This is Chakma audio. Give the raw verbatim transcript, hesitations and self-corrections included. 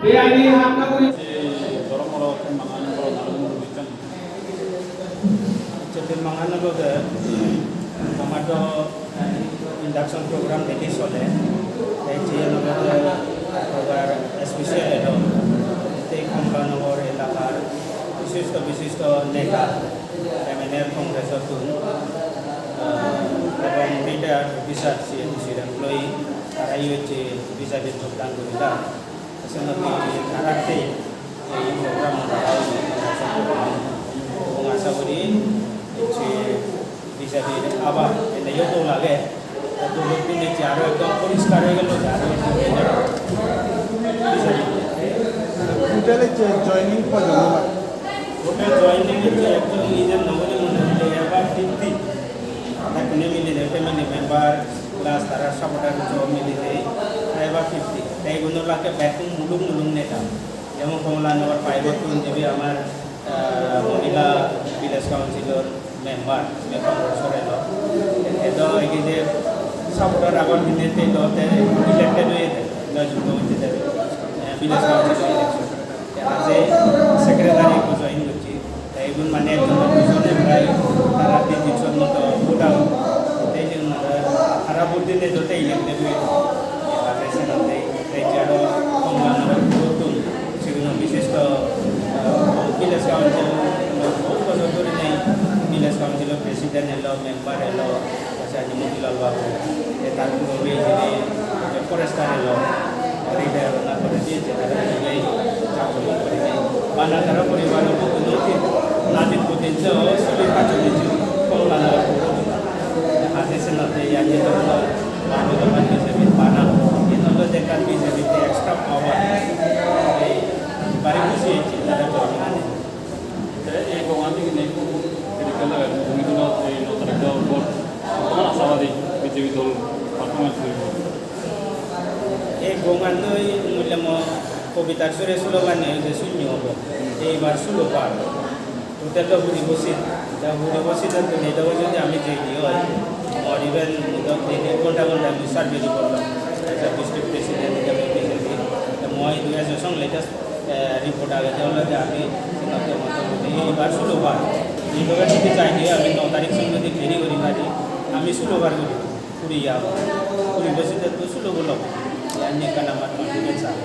Beyani hakka guri. Ei dhoromoro Tembangan Nogoro Narayonpur Christian. Ei Tembangan Nogoro amar do induction program daily sole. Ei je Nogoro program special edo. Ei Kamalanagar elakar bishisto bishisto neta, M N F Congress-ottun, ah, ebong retired officer, C A D C-r employee, tara iyot je bijabi jogdan gorilak. Senotte tarattei ei program-an dara oye. Ebong asa guri je bijabi abar eleyo dol age. Dol dinei je aro ekdom poriskar oi gelo je aro bijabi. Total je joining hojon obar? Total joining je ekjon ije nogori mone hotte ebar fifty. Ekkune milinei family member plus tara supporter song milinei ebar fifty. Te igun olakke bekkun muluk muluk neta. Jemon Kamalanagar five-ottun jibe amar, ah, mohila village council-or member, me Congress-or elo. Te do ege je supporter agon hinne te do te elected oye de, do juddo oye de, eh, village council election. Te aje secretary ekko join gocche. Te igun mane ekjon dujon prai tara di tinjon moto vote agon. Te igun mane tara vote dine do te elected oye de. Te aje senotte te aro Kamalanagar vote dun. Siguno bishisto, ah, village council, bohut bojor dhuri nei village council-o president elo, member elo, ase ani Motilal babu, te tar purbe hijeni, je forester elo, retired ona pore diye, je tara hijeni, chakri guri nei. Bana tara poribar bhante noti, nati putin je, o suli pacholi je, Kamalanagar puro. Ase senotte yani to bana, bana, bana, yen olode ekkan B J P te extra power. Ei Bari khushi oiye tara join anei. Te ei gongan dinei ekku critical age, tumi to ei no tarikh dor. Tomar ashabadi B J P dol performance hoibo? Ei gongan noi mui lemo kobitar sure slogan-e je sunyo obo. Eibar sulo par. Total do huri bosit, ta huri bosit to tumi do jodi ami jei di oi, or even do tini ghonta ghonta ami survey di gorlong, as a district president hisebe B J P, to moi do as a song latest, eh, report age je olode ami senotte motamuti eibar sulo bar, ei loge jodi jai di oi ami no tarik song jodi carry gori pari, ami sulo bar guri, huri ya, huri bosit to sulo golo, ani ekkan amar confidence age.